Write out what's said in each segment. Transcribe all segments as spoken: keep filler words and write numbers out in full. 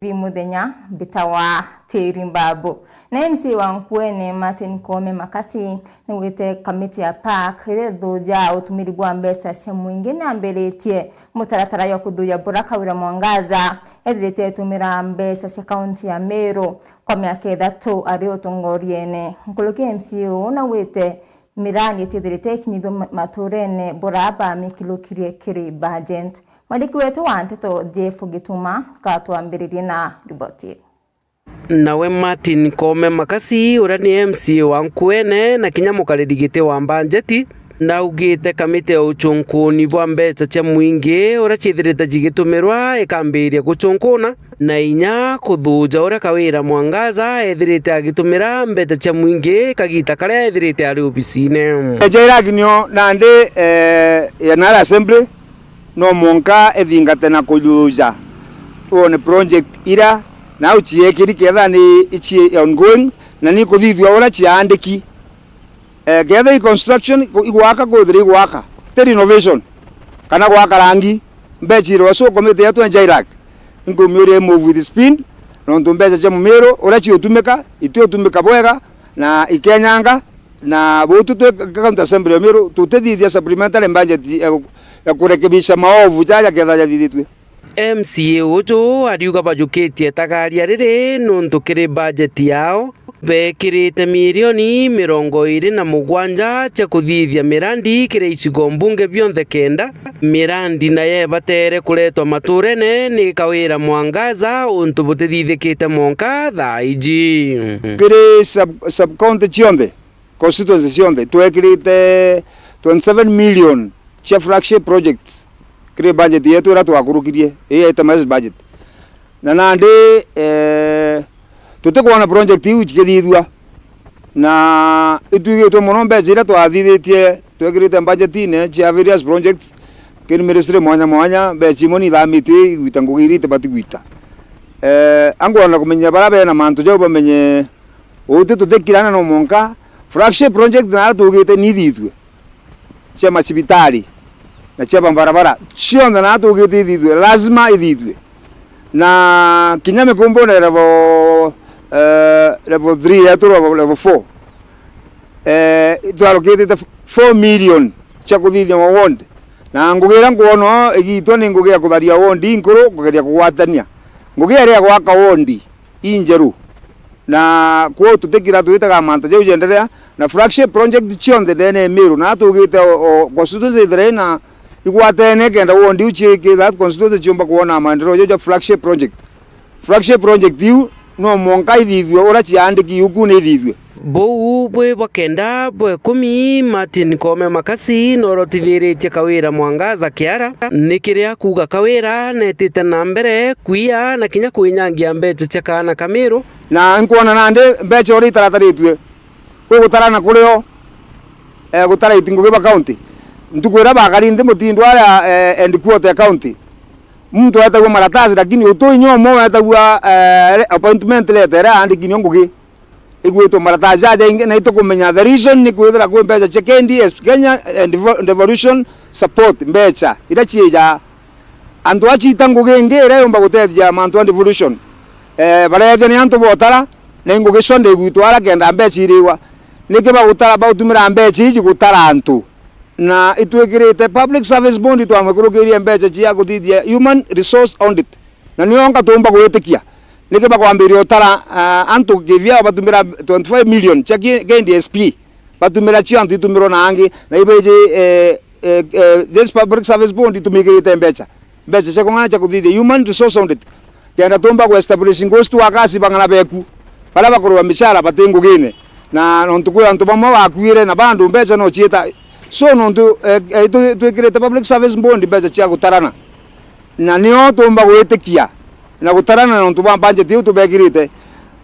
Muthenya, mbitawa Tiri Mbabu. Na M C A wa Nkuene, Martin Koome Makasi, naugite kamiti ya park iria ithuja utumiri bwa mbeca cia mwingi niambiritie mutaratara jwa kuthuja bura Kawira Mwangaza ethirite atumira mbeca cia kaunti ya Meru kwa miaka ithatu ari utongoriene. Nkuruki M C A uu naugite mirandi itithirite ikinyithua ma-, maturene bura bamikilukirie kiri budget. Mwandiki wetu wa nteto Jeff Gituma katwambiririe na riboti ii. Nawe Martin Koome Makasi, uria ni M C A wa Nkuene na kinya mukariri giti wa mbanjeti, naugite kamiti ya uchunkuni bwa mbeca cia mwingi uria ciithirite cigitumirwa ikambiria guchunkuna na inya kuthuja uria Kawira Mwangaza ethirite agitumira mbeca cia mwingi kagita karia ethirite ari obisine. Jairaki nio nandi, eh, ya Nara Assembly, no mwanka ithingate na kuthuja wone project iria nau ciekiri, kethira ni ici ongoing na ni kuthithua uria ciaandiki. Eh, kethira i construction, igwaka, kwithira igwaka, ti renovation, kana gwaka rangi, mbeca irwa so committee yetu ya Jairaki, inkumiuria i move with speed, nontu mbeca cia mumiru uria ciutumika, itiutumika bwega, na ikenyanga, na butu twi County Assembly ya Meru, tutithithia supplementary budget ya, ya kurekebisha maovu jaja kethira jathithitue. M C A uju ariuga bajukitie itagaria riri nuntu kiri bajeti yao bekirite milioni mirongo iri na mugwanja cia kuthithia mirandi kiri icigo mbunge bionthe kenda. Mirandi nayo ibatere kuretwa maturene ni Kawira Mwangaza, untu butithithikite mwanka thaa iji. Kiri sub, sub county cionthe, constituency cionthe, twekirite twenty seven million cia flagship projects kiri budget yetu iria twakurukirie, ii itemized budget. Na nandi, eh, tutikwona project iu cikithithua, na itwigitwe mono mbeca iria twathithitie twekirite budgetine cia various projects kiri ministry mwanya mwanya, mbeca imwe ni ithamitue igwita ngugi iria itibati gwita. Eh, ankwenda kumenya baria bena mantu jau bamenye, uti tutikirana no mwanka flagship project na tugite ni ithithue, cia macibitari na cia mabarabara, cionthe na tugite ithithue, lazima ithithue. Na kinya mikumbune level, eh, level three yetu, level, level four, eh, twarukitite four million cia kuthithia ma ward. Na ngugi iria nkwona igitwa ni ngugi ya kutharia ward inkuru, kugeria kugwatania. Ngugi iria ya gwaka ward injeru. Na kwou tutikira twitaga mantu jau jenderea, na flagship project cionthe ndene ya Meru, na tugite o, o constituency ithire na igwatene kenda ward iu cie, that constituency ciumba kwona maendeleo jau ja flagship project. Flagship project iu no mwanka ithithue uria ciaandiki iu ku ni ithithue. Buu bwi bwa kenda bwa ikumi, Martin Koome Makasi norotithiritie Kawira Mwangaza kiara, ni kiria kuuga Kawira netite na mbere kwiya na kinya kwinyangia mbeca cia kaana ka Meru. Na nkwona nandi mbeca uria itarataritue, kwi gutarana kurio, eh, gutariti ngugi ba county. Ntuku iria bakari nthi mutindo aria, eh, headquarter ya county, muntu etagua maratasi, lakini utu inya umwe wetagua, eh, appointment letter iria yaandiki nio ngugi. Igwitwe maratasi jaja ingi, na itukumenya the reason ni kwithira kwi mbeca cia K D S, Kenya, eh, Devo-, Devolution Support, mbeca iria ciija antu aciita ngugi ingi iria yumba gutethia mantu a devolution. Eh, barethia ni antu botara, na ingugi cionthe igwitwa ara kenda mbeca iriwa. Niki bagutara, bautumira mbeca iji gutara antu? Na itwikirite public service bond, twamwikurukirie mbeca cia kuthithia human resource audit. Na nio onka tuumba gwitikia. Niki bakwambiria utara, ah, antu kivia batumira twenty-five million cia ki-, K D S P, batumira cio antu itumirwa na angi, na ibeji, eh, eh, eh, this public service bond itumikirite mbeca, mbeca cia kung'ana cia kuthithia human resource audit, kenda tuumba ku establish ghost workers bang'ana beku, baria bakurua micara bati ngugine, na nontu kwi antu bamwe bakuire, na bandu mbeca no ciita. So nontu, eh, eh, tu-, twikirite public service bond mbeca cia gutarana, na nio tuumba gwitikia na gutarana nontu bwa budget iu tubekirite.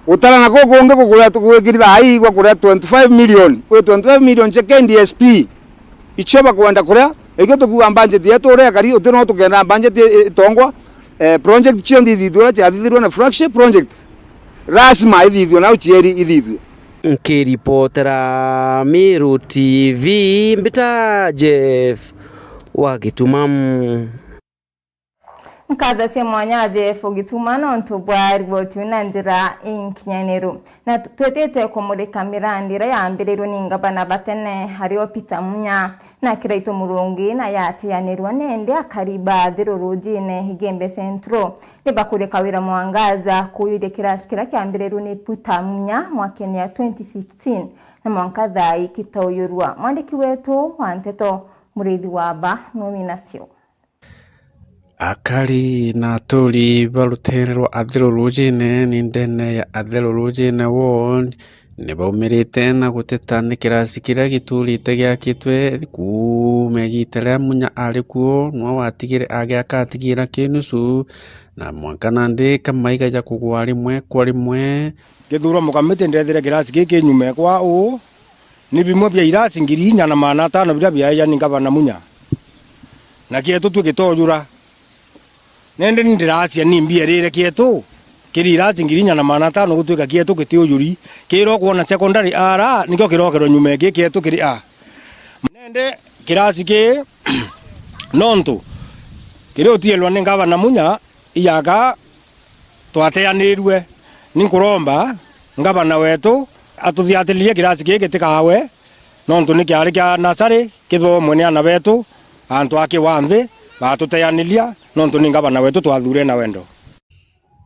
Gutarana kukungi kukuria gwikiri thaa ii gwa kuria twenty-five million, kwi twenty-five million cia K D S P icio bakwenda kuria, na ikio tukuuga budget yetu uria ikari, uti no tukenda budget i-, itongwa, eh, project cionthe ithithue uria ciathithirwe na flagship projects, lazima ithithue na ucieri ithithue. Nkiripotera Meru T V, mbita Jeff wa Gituma. Nkatho cia mwanya Jeff Gituma nontu bwa riboti na njira inkinyaniru. Na tu-, twitite kumurika mirandi iria yambirirwe ni ngavana ba tene ario Peter Munya na Kiraitu Murungi na yatianirwa nende akari ba Thiru Rujine Igembe Central. Ni bakuria Kawira Mwangaza kuyuria kirasi kiria kiambirirwe ni Peter Munya mwakene ya twenty sixteen na mwanka thaa ii kitauyurwa. Mwandiki wetu wa nteto Murithi wa Ba nwe winacio. Akari na aturi ba rutere rwa Atheru Rujine ni ndene ya Atheru Rujine Ward ni baumirite na guteta ni kirasi kiria giturite giakitwe kuuma igita riria Munya ari kuo, nwe watigire agiaka atigira ki nusu, na mwanka nandi kamaiga ja kugwa rimwe kwa rimwe. Ngithurwa mukamiti ndethire kirasi giki nyuma ekwa uu, ni bimwe bia irasi ngiri inya na maana atano biria biaeja ni ngavana Munya. Na kietu twi gitoojura. Nende ni ndiracia ni mbierire kietu kiri irasi ngiri inya na maana atano gutwika kietu kitiujuri. Kiro kwona secondary ara nikio kirokerwa nyuma eki kietu kiri a. Nende kirasi ki nontu kiri utielwa ni ngavana Munya, iyaka twateanirue. Ni nkuromba ngavana wetu atuthiatiririe kirasi giki gitikawe, nontu ni kiari kia nasari kithomwe ni ana betu, antu aki wa nthi batuteaniria, nontu ni ngavana wetu twathure na wendo.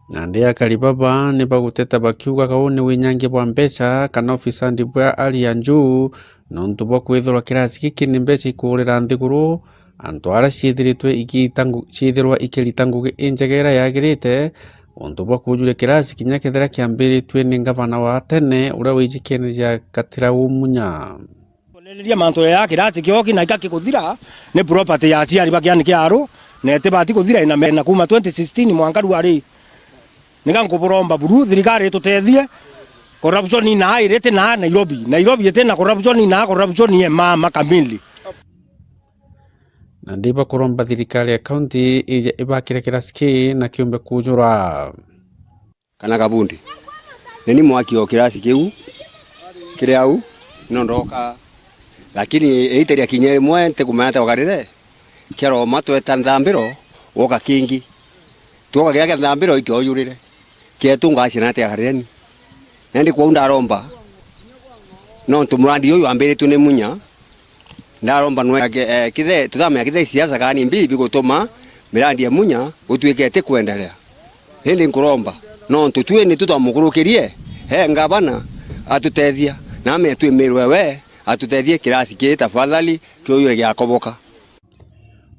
Nandi akari baba ni baguteta bakiugaga uu ni winyangia bwa mbeca kana ufisadi bwa hali ya juu, nontu bwa kwithirwa kirasi giki ni mbeca ikuurira nthiguru, antu aria ciithiritwe igiita ngu-, ciithirwa ikirita ngugi injega iria yagirite, untu bwa kujuria kirasi kinya kethira kiambiritue ni ngavana wa tene uria wijikene ja Gatirau Munya. Kulereria mantu ya kirasi kioki na ika kikuthira ni property ya aciari ba kiani kia aru, na itibati kuthira ina mena kuma twenty sixteen mwanka ruari. Nika nkuburomba buru thirikari itutethie, corruption ina iriti na Nairobi. Nairobi iti na corruption, ina corruption ye mama kamili. Na ndibakuromba thirikari ya kaunti ije ibakire kirasi ki na kiumbe kujura. Kana kabundi. Ni ni mwaki o kirasi kiu kiri au, no ndoka. Lakini iita ria kinya rimwe ntikumenya te okarire, kiaroma tweta nthambiro, woka kingi. Twoka kiria kia nthambiro ikioyurire. Kietu ngacia na ati akarire ni. Nandi kwou ndaromba, nontu murandi uyu wambiritue ni Munya, ndaromba nwe, eh, kithe, tutamenya kithe siasa kana ni mbi bigutuma mirandi ya Munya gutuike iti kwendelea. Indi nkuromba, nontu twi nitu twamukurukirie, e ngavana atutethia, na ame twimirwe we atutethie kirasi kii tafadhali kiuyure giakoboka.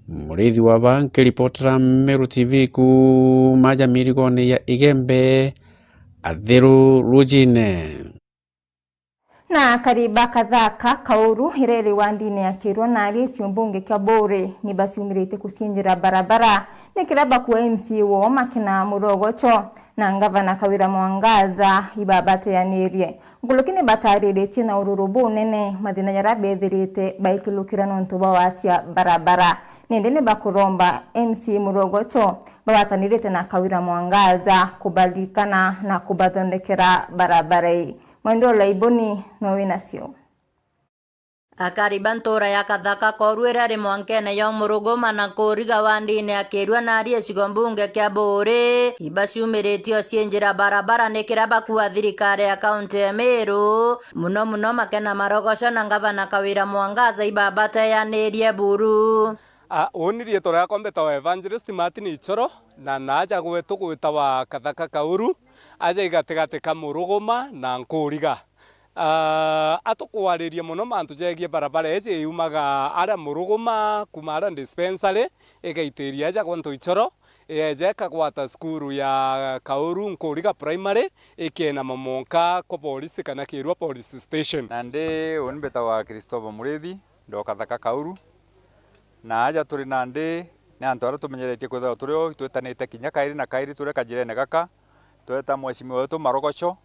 Murithi wa Ba nkiripotera Meru T V kuuma ja mirigone ya Igembe, Atheru Rujine. Na akari ba Kathaka Kauru, iria iri wandine ya Kirwa na ari gicigo mbunge kia Buuri, ni baciumiritie gucienjera barabara, ni kiria bakua M C A woo Makena Murogocho na ngavana Kawira Mwangaza ibabateanirie. Nkuruki ni batariritie na ururu bunene mathina jaria bethirite baikilukira nontu bwa wacia barabara. Nindi ni bakuromba M C A Murogocho babatanirite na Kawira Mwangaza kubaririkana na kubathondekera barabara ii. Mwende Olaiboni nwe winacio. Akari ba ntura ya Kathaka Koru iria iri mwankene ya Umuruguma na Nkuriga wandine ya Kirwa na ari gicigo mbunge kia Buuri, ibaciumiritie ucienjera barabara ni kiria bakua thirikari ya kaunti ya Meru, muno muno Makena Marogoco na ngavana Kawira Mwangaza ibabateanirie buru. A, uuni riitwa riakwa mbitawa Evangelist Martin Ichoro, na naaja gwetu gwitawa Kathaka Kauru, aja igatigati ka Muruguma na Nkuriga. Ah, atukwariria mono mantu jegie barabara iji yumaga aria Muruguma, kuma aria dispensary, igaitiria aja gwa Ntoichoro, yeeja ikagwata cukuru ya Kauru Nkuriga Primary, ikienama mwanka kwa polisi kana Kirwa Police Station. Nandi uni mbitawa Christopher Murithi, ndoka Thaka Kauru. Na aja turi nandi ni antu aria tumenyeretie kwithirwa turi o, itwitanite kinya kairi na kairi turi kajirene gaka, tweta mheshimiwa wetu Marogoco,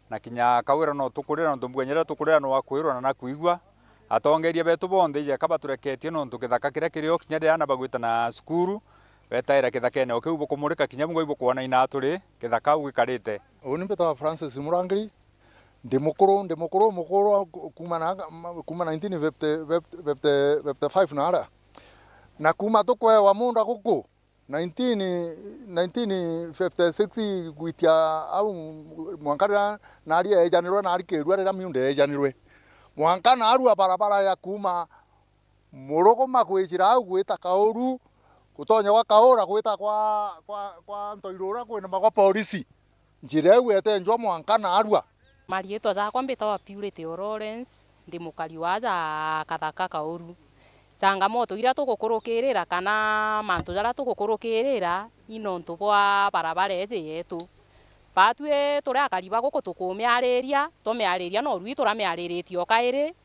na kinya Kawira no tukurira, nontu mbugania riria tukurira no akwirwa na nakwigua. Atongeria betu bonthe ijeka batureketie, nontu kithaka kiria kiri o kinya riria aana bagwita na cukuru, betaira kithakene o kiu bukumurika kinya bungwa ibukwona ina turi kithaka au gikarite. Uni mbitawa Francis Murangiri, ndi mukuru, ndi mukuru, mukuru ku-, kuma na, kuma nineteen fifty, fifty, fifty, fifty-five na aria. Na kuma tukwewa munda guku, Nineteen, nineteen fifty-six gwitia au mwanka riria nari eejanirwe, nari kirua riria miunda eejanirwe. Mwanka naarua barabara ya kuuma Muruguma gwicira au gwita Kauru, gutonya gwa Kaura gwita kwa, kwa, kwa Ntoirura kwina magwa polisi. Njira iu etenjwa mwanka naarua. Mariitwa jakwa mbitagwa Purity Lawrence, ndi mukari wa aja Kathaka Kauru. Changamoto iria tugukurukirira kana mantu jaria tugukurukirira i nontu bwa barabara iji yetu. Baatwi turi akari ba guku tukumiariria, tumiariria norui turamiariritie o kairi,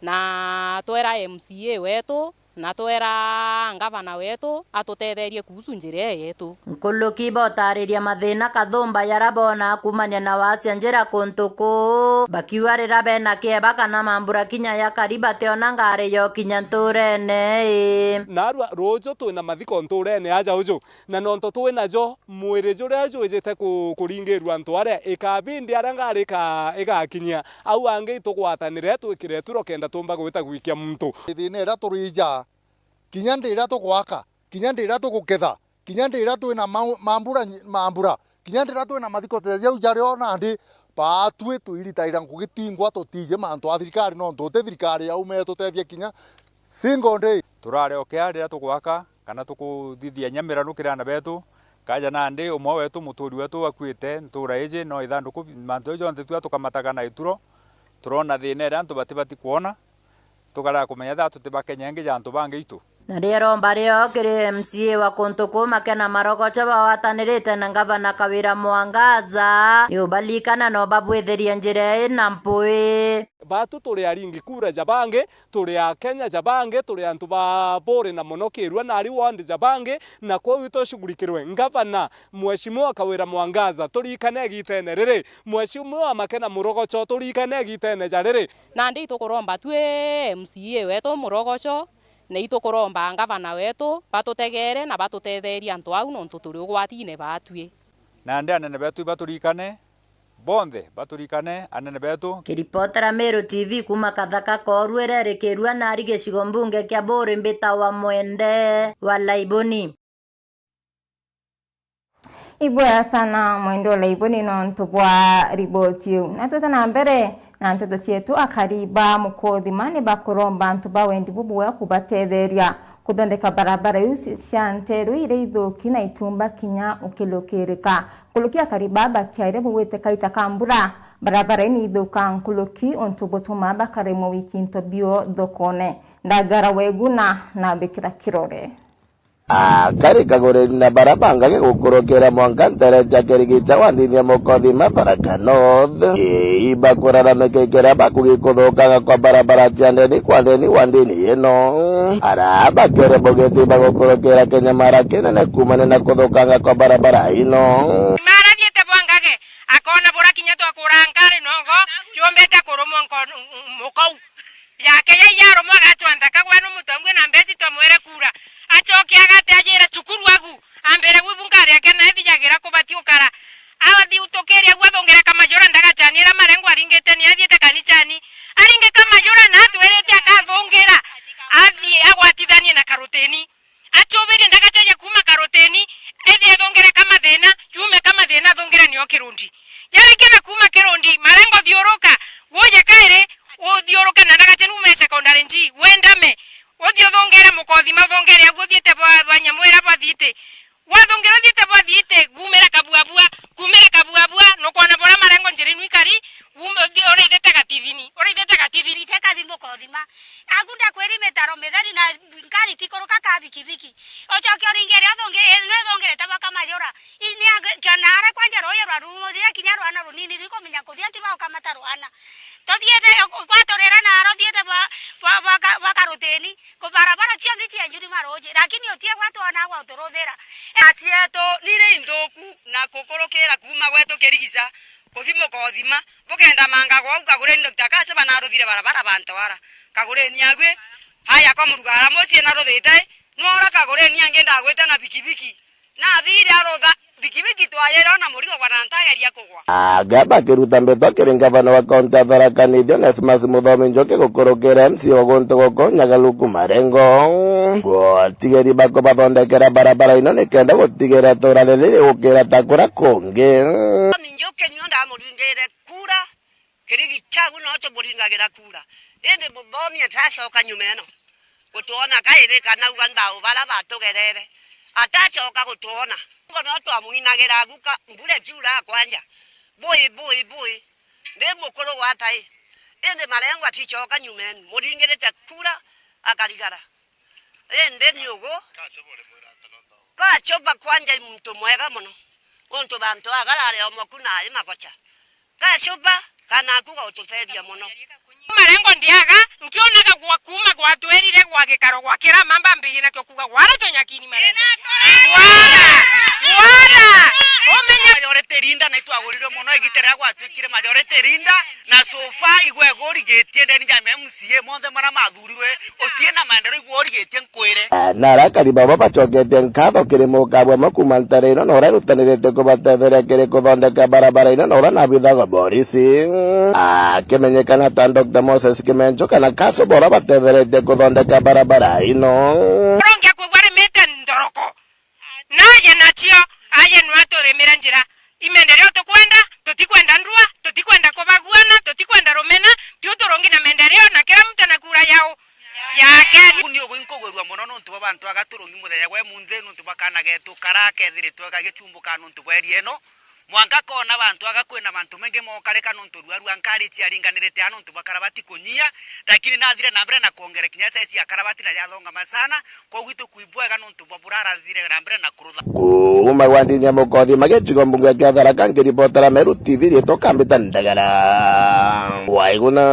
na twera M C A wetu, na twera ngavana wetu atutetherie kuhusu njira ii yetu. Nkuruki botariria mathina kathumba jaria boonaa kuumania na wasia njira kuntu kuu, bakiuga riria bena kieba kana mambura kinya jakari bationa ngari ya ukinya ntuurene ii. Naarua ruuju twina mathiko ntuurene aja uju, na nontu twinajo, mwiri juria jwijite ku-, kuringirua antu aria, ikabindi aria ngari ika-, igakinyia, au angi itugwatanire twikire turo kenda tuumba gwita gwikia muntu. Thina iria turiija, kinya ndi iria tugwaka, kinya ndi iria tuguketha, kinya ndi iria twina mau-, mambura, mambura, kinya ndi iria twina mathiko ta jau jario nandi, baatwi twiritaira ngugi tingwa tutiiji mantu a thirikari, nontu ti thirikari yaume itutethia kinya single day. Turari o kia riria tugwaka, kana tukuthithia nyamira nukiri aana betu. Kaja nandi umwe wetu, muturi wetu akuite ntuura iji, no ithanduku, mantu jau jonthe twa tukamataga na ituro, turona thina iria antu batibati kwona, tukarega kumenya thaa tuti ba Kenya ingi ja antu bangi itu. Na riria romba rio kiri M C A wa kuntu kuu Makena Marogocho bagwatanirite na ngavana Kawira Mwangaza, iubalikana no babwithirie njira ii na mpui. Baatu turi aringi kura ja bangi, turi Akenya ja bangi, turi antu ba buri na mono kirua nari ward ja bangi, na kwou itushughulikirwe. Ngavana, Mheshimiwa Kawira Mwangaza, turikane igitene riri. Mheshimiwa Makena Murogocho, turikane igitene ja riri. Nandi itukuromba twi M C A wetu Murogocho, na itukuromba ngavana wetu batutegeere na batutetheerie antu au, nontu turi ugwatine baatwi. Nandi anene betu ibaturikane, bonthe baturikane, anene betu. Kiripotera Meru T V kuuma Kathaka Koru iria iri kirua nari gicigo mbunge kia Buuri, mbitawa Mwende wa Laiboni. Ibwega sana Mwende wa Laiboni nontu bwa riboti iu. Na twite na mbere na nteto cietu, akari ba Mukothima ni bakuromba antu ba wendi bubwega kubatetheria kuthondeka barabara iu ci-, cia nteru iria ithuki na itumba kinya ukilukirika. Nkuruki akari baa bakiaria bugwite kaita ka mbura, barabara iu ni ithuka nkuruki untu butuma bakaremwa gwiki into bio thokone. Ndagara Weguna na Bikira Kirore. Akari Kagureni na bara bangage gukurukira mwanka ntere ja Kirigicha wa ndini ya Mukothima Tharaka North. Ii bakuraramikikira bakugi kuthukanga kwa barabara cia ndeni kwa ndeni wa ndini ino. Ara bakere bugiti bagukurukira kinyamara kinene kuumania na kuthukanga kwa barabara ino. Mara thiite bwa ngage, akona bura kinya twakura nkari nogo, yumbite kurumwa nko-, mukou. Yake yai yarumwa agacwa nthaka gwe nu mutongu na mbeca twamwere kura. Acoke agate ajire cukuru agu. Ambire gwibu ngari yake na ithijagira kubati ukara. Athi utukiri agu athungire kamajura ndagacani ira marengo aringite ni athiite kanicani. Aringi kamajura na atwirite akathungira. Athi agwatithanie na karutini. Achubirie ndagacha ja kuuma karutini, ethi ethongere kamathina, yume kamathina athongere nio kirundi. Yarikire kuuma kirundi, marengo thiuruka, wuje kairi, uthiuruke na ndagacha nume secondary nji, wendame, uthi uthongere Mukothima, uthongere agu uthiite bwa, bwa nyamu ira bwa thiite. Wathongere uthiite bwa thiite, gumira kabuabua, kumira kabuabua, nukwona bora marengo njira inu ikari, gume uthi urithite gatithini, urithite gatithini. Ite kathi Mukothima. Agu ndakwiri mitaro mitheri na ngari tikuruka ka bikibiki. Ucoke uringire uthungi-, ithwe ithungirite bwa kamayura. Inya kionare kwanja ruuji rwa rumo, riria kinya rwana runini rikumenya kuthia ti baukamata rwana. Tuthiite gwaturira naro thiite bwa, bwa, bwa ka-, bwa karutini, ku barabara cionthe cienjuri maruuji, lakini utie gwatwona gwa uturuthira. Asietu nire inthuku na kukurukira kuuma gwetu Kirigica, kuthi Mukothima. Bukenda manga gwau Kagureni Doctor Kase banaruthire barabara bantu ara. Kagureni agwe, haya kwa murugara mucii naruthite, nwora Kagureni angi ndagwite na bikibiki. Nathire arutha, Pikipiki twayera ona murigo bwana ntageria kugwa. Aga bakiruta mbitwa kiri ngavana wa kaunti ya Tharaka Nithi Onesmus Muthomi Njuki gukurukira M C A wa guntu guku Nyagaluku Marengo. Gutigeri bakubathondekera barabara ino nikenda gutigira itura riri rigukira ta kuria kungi. Njuki nio ndamuringire kura. Kirigi chagu no tumuringagira kura. Indi Muthomi atacoka nyuma ino gutwona kairi kana uga mbau bara batugerere. Atacoka gutwona. Ngo no twamwinagira guka mbura ikiura kwanja. Bui, bui, bui. Ndi mukuru gwata i. Indi Marengo aticoka nyuma ino. Muringirite kura akarigara. Indi ni ugu. Kachoba kwanja i muntu mwega mono. Untu bantu agarare omoku na ari magocha. Kachoba, kana akuga ututethia mono. Marengo ndiaga, nkionaga gwa kuuma gwatwirire gwa gikaro gwa kirama mbambirie nakio kuga gwara tunyakini Marengo. Gwara! Gwara! Umenye majority leader na itwagurirwe mono igita riria gwatwikire majority leader. Na so far igwe igurigitie ndeni ja M C A monthe maria mathurirwe, utie na maendeleo igwe urigitie nkwire. Na arakari baba bacoketie nkatho kiri mukabwa mwe kuuma ntare ino na uria irutanirite kubatetheria kiri kuthondeka barabara ino na uria nabithaga borisi. Akimenyekana ta Doctor Moses Kimencho kana Kaso bora batetheretie kuthondeka barabara ino. Urongia kwigua rimite ndoroko. Naye nacio, aye nwa turimire njira. I maendeleo tukwenda, tutikwenda ndua, tutikwenda kubaguana, tutikwenda rumena, tiu turungi na maendeleo na kila mtu ana kura yao, yake. Uu ni ugu inkugwirua mono nuntu bwa bantu aga turungi muthenya gwe munthi nuntu bwa kana getu kara kethiritwe gagichumbuka nuntu bwa area ino. Mwanka koona bantu aga kwina mantu maingi mokarika nuntu ruarua nkari ciaringanirite aa nuntu bwa karabati kunyia, lakini nathire na mbere na kwongera kinya size ya karabati na yathongama sana, koguo ituku ibwega nuntu bwa burarathire na mbere na kurutha. Kuuma gwa ndini ya Mukothi magicigo mbunge kia Tharaka, nkiripotera Meru T V riitwa Kambita Ndagara. Waiguna.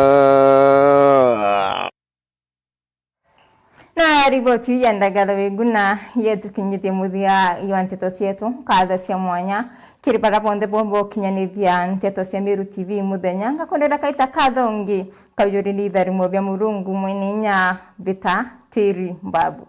Na riboti ya Ndagara Wiguna yetukinyithie muthia jwa nteto cietu. Nkatho cia mwanya kiri bara bonthe bo bokinyanithia nteto cia Meru T V muthenya. Ngakundira kaita katho ngi kaujuri ni itharimo bia Murungu mwene inya bita tiri mbabu.